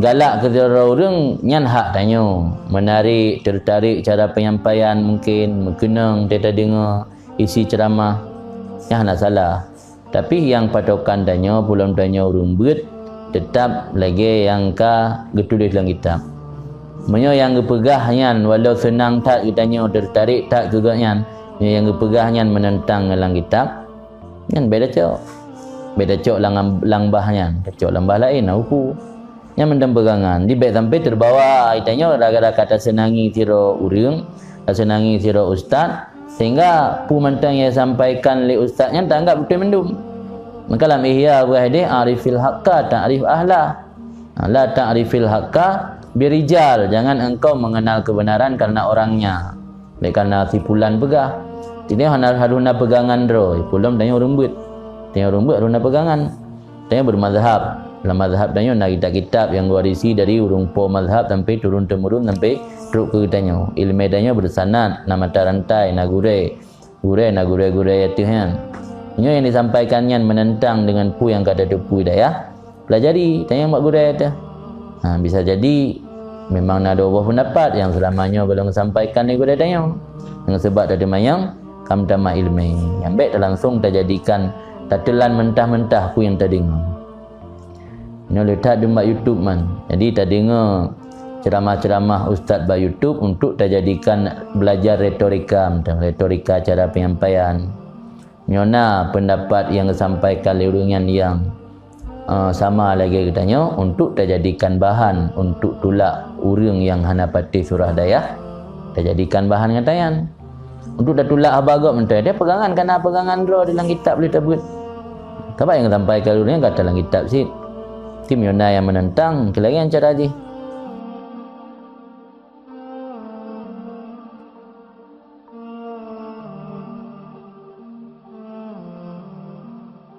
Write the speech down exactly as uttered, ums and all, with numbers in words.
Galak keu sidroe ureuëng nyan hak tanyoe. Menarik, tertarik cara penyampaian mungkin, meukeunong teudeungoe isi ceramah, nyan hana salah. Tapi nyang patokan tanyoe, peulom tanyoe ureuëng beuet, teutab lagée nyang ka geutuléh lam kitab. Meunyoe nyang geupeugah nyan walau seunang that geutanyoe, tertarik that keu gobnyan, meunyoe nyang geupeugah nyan meunentang ngon lam kitab, nyan bék tacok. Bék tacok lam, lam bah nyan, tacok lam bah laén, na upu. Nyan mantong peugangan. Jadi bék sampai teubawa geutanyoe gara-gara ka taseunangi sidroe ureuëng, taseunangi sidroe ustaz, sehingga peue mantong nyang sampaikan lé ustaz nyan taanggap beutôi mandum. Maka lam Ihya peugah deh, "Arifil haqqa ta'rif ahla." La ta'rifil haqqa birijal, jangan engkau mengenal kebenaran karena orangnya. Bék karena si pulan peugah. Jadi hana harus na peugangan droe, peulom tanyoe ureuëng beuet. Tanyoe ureuëng beuet harus na peugangan. Tanyoe bermazhab. Lam mazhab tanyoe na kitab-kitab nyang geuwarisi dari ureuëng po mazhab sampai turun temurun sampai trok keu tanyoe. Iéleumé tanyoe bersanad, na mata rantai, na gurée. Gurée na gurée-gurée ateueh nyan. Nyoe nyang disampaikan nyan meunentang deungon peue nyang ka tateupeue dayah, pelajari, tanyong bak gurée teuh. Ha, bisa jadi memang na dua boh peundapat nyang seulama nyoe gohlom geusampaikan lé gurée tanyoe. Nyang seubab tateumanyong ka meutamah iéleumé. Nyang bék talangsong tajadikan tateulan mentah-mentah peue nyang tadeungoe. Nyoe le that dum bak YouTube man. Jadi tadeungoe ceramah-ceramah ustaz bak YouTube untuk tajadikan belajar retorika, mantong retorika cara penyampaian. Nyoe na peundapat nyang geusampaikan lé ureuëng nyan nyang, eh, sama lagée geutanyoe untuk tajadikan bahan untuk tulak ureuëng nyang hana patéh surah dayah, tajadikan bahan gata nyan. Untuk tatulak haba gob mantong, dia peugangan kana peugangan droe di lam kitab lé tabeuet. Sabab nyang geusampaikan lé ureuëng nyan ka lam kitab cit. Tim nyoe na nyang meunentang, keu lagée nyan cara jih.